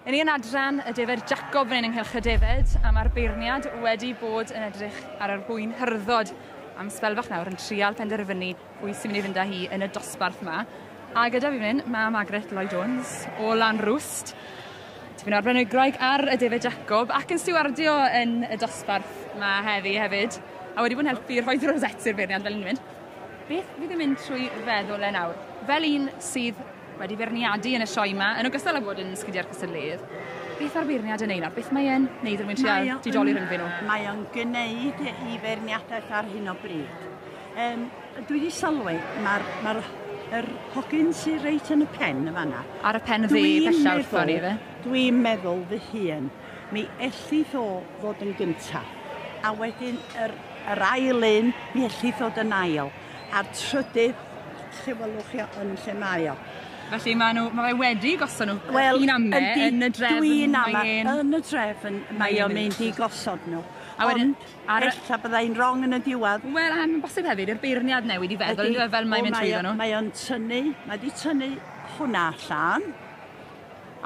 Yn ni yn adran y defed Jacob fan hyn ynghylch y defed, a mae'r beirniad wedi bod yn edrych ar yr hwyn hyrddod am sbel fach nawr yn trial penderfynu pwy sy'n mynd i fynd â hi yn y dosbarth yma. A gyda fi fan hyn, mae Margaret Lloyd Jones o Lanrwst. Tipyn o arbenigwraig ar y defed Jacob ac yn stiwardio yn y dosbarth yma heddi hefyd. A wedi bod yn helpu rhoi rosettes i'r beirniad fel ni'n mynd. Beth fydd yn mynd trwy feddwl e nawr? Fel un sydd wedi beirniadu yn y sioe yma, yn ogystal â bod yn sgidiau'r cystadleuydd, beth yw'r beirniad yn neud nawr? Beth mae e'n neud er mwyn trial didoli rhyngddyn nhw? Mae o'n gwneud i feirniadaeth ar hyn o bryd. Dwi wedi sylwi, mae'r ma yr hogyn sydd reit yn y pen y fanna. Ar y pen dde pella wrtho ni, fe? Dwi'n meddwl fy hun, mi ellith o fod yn gyntaf. A wedyn yr, yr ail un, mi ellith ddod yn ail. A'r trydydd, lle welwch chi yn lle mae o. Felly mae nhw, mae fe wedi gosod nhw, well, un ame yn y drefn. Dwi'n ame, yn y drefn, mae o'n mynd i gosod nhw. A wedyn, ar ella byddai'n wrong yn y diwedd. Wel, a mae'n bosib hefyd i'r beirniad newid i feddwl, ydy, fel mae'n mynd trwyddo nhw. Mae o'n tynnu, mae wedi tynnu hwnna allan.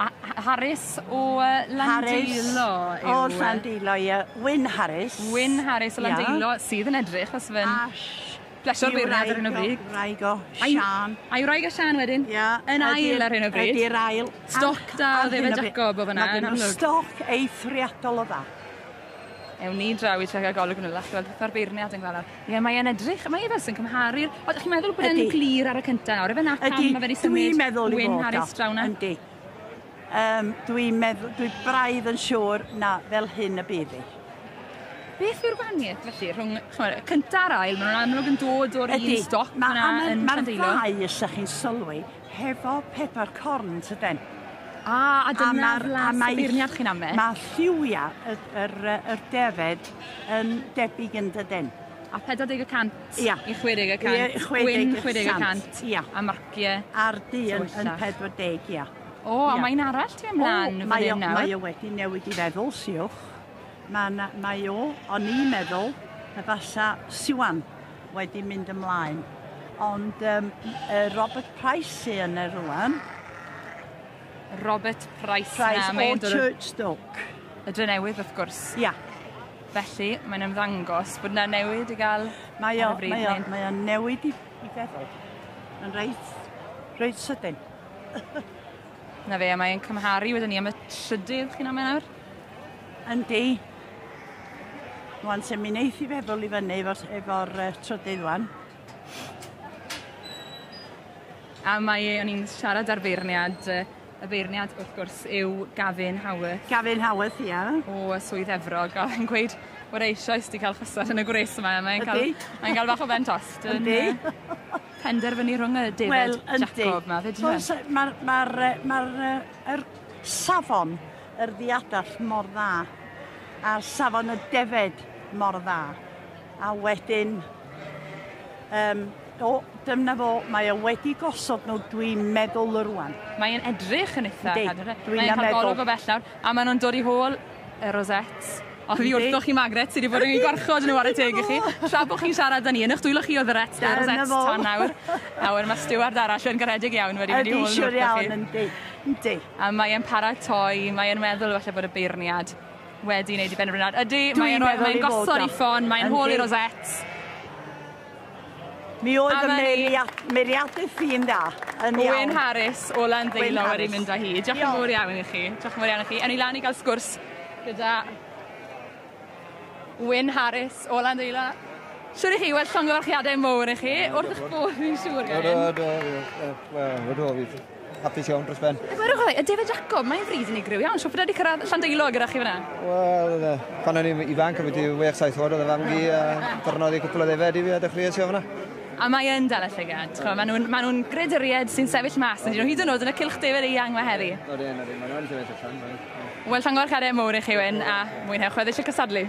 A Harris o Landilo. Harris o Llandilo, ie. Wyn Harris. Wyn Harris o Landilo, sydd yn edrych os fe'n... Plesio'r beirniad ar hyn o bryd. Wraig o Sian. A'i wraig a Sian wedyn? Ia. Yn ail ar hyn o bryd. Ydy'r ail. Stoc da o ddefed Jacob o fyna. Mae gen stoc eithriadol o dda. Ewn ni draw i trio gael golwg yn ôl, weld beth o'r beirniad yn gweld. Ie, mae e'n edrych, mae e fel sy'n cymharu'r... O, chi'n meddwl bod e'n glir ar y cyntaf nawr? Efe na pam mae fe wedi symud Wyn Harris draw na? Yndi. Dwi'n meddwl, dwi braidd yn siŵr na fel hyn y bydd hi. Beth yw'r gwahaniaeth felly rhwng ch'mod, y cynta a'r ail, maen nhw'n amlwg yn dod o'r un stoc yna yn Llandeilo. Mae'r ddau, os ydych chi'n sylwi, hefo pedwar corn tyden. A, a dyna flas y beirniad chi'n ame. Mae lliwiau yr defed yn debyg yn dydyn. A 40% i 60%, gwyn 60% a marciau. A'r du yn 40, ia. O, a mae'n arall ti ymlaen fan hyn nawr. Mae o wedi newid i feddwl, siwch. Mae o, o'n i'n meddwl, y fasa Siwan wedi mynd ymlaen. Ond Robert Price sy'n yna rwan. Robert Price. Price o Churchstoke. Y Drenewydd, wrth gwrs. Ia. Felly, mae'n ymddangos bod yna newid i gael ar y bryd. Mae o'n newid i feddwl. Yn reit sydyn. Na fe, a mae'n cymharu wedyn ni am y trydydd chi'n am nawr? Yndi. Wan, sy'n mi wneith i feddwl i fyny efo'r trydydd wan. A mae, o'n i'n siarad ar beirniad, y beirniad wrth gwrs yw Gavin Howarth. Gavin Howarth, ia. O Swydd Efrog, a yn gweud bod eisoes wedi cael chwsad yn y gwres yma, mae'n cael, mae'n cael bach o ben tost. Yndi. Penderfynu rhwng y defed Jacob yma, fe dwi'n Mae'r safon, yr ddiadell mor dda, a'r safon y defed mor dda. A wedyn, dyna fo, mae o wedi gosod nhw, dwi'n meddwl y rwan. Mae'n edrych yn eitha. Mae'n cael golwg o bell nawr, a maen nhw'n dod i hôl y rosettes. Oedd fi wrthoch chi, Margaret, sydd wedi bod yn gwarchod nhw ar y teg i chi. Tra bod chi'n siarad â ni, yn eich dwylo chi oedd y rosettes tan nawr. Nawr mae stiward arall yn garedig iawn wedi mynd i hôl nhw wrthoch chi. Ydy, siŵr iawn, yndi. A mae'n paratoi, mae'n meddwl falle bod y beirniad wedi wneud i benderfyniad. Ydy, mae'n gosod i ffon, mae'n hôl i rosettes. Mi oedd y meiriadaeth fi'n dda. Wyn Harris o Landdeilo wedi mynd â hi. Diolch yn fawr iawn i chi. Diolch yn fawr iawn i chi. Ewn ni lan i gael sgwrs gyda Wyn Harris o Landdeilo. Siwr i chi, wel llongyfarchiadau mowr i chi. Wrth eich bodd fi'n siŵr gan. Do, do, do, hapus iawn dros ben. Gwerwch y David Jacob, mae'n fryd unigryw iawn. Siwr bod wedi cyrraedd Llandeilo gyda chi fyna? Wel, pan o'n i'n ifanc, o'n i 6-7 oed, oedd y fam gi a dyrnodd i cwpl o ddefed i fi a dechreuais i o fyna. A mae yn dal y llygad. Maen nhw'n greduried sy'n sefyll mas, yn dyn nhw hyd yn oed yn y cylch defed eang mae heddi. Odyn, maen nhw'n sefyll allan. Wel, llongyfarchiadau mowr i chi, Wyn, a mwynhewch weddill y cystadlu.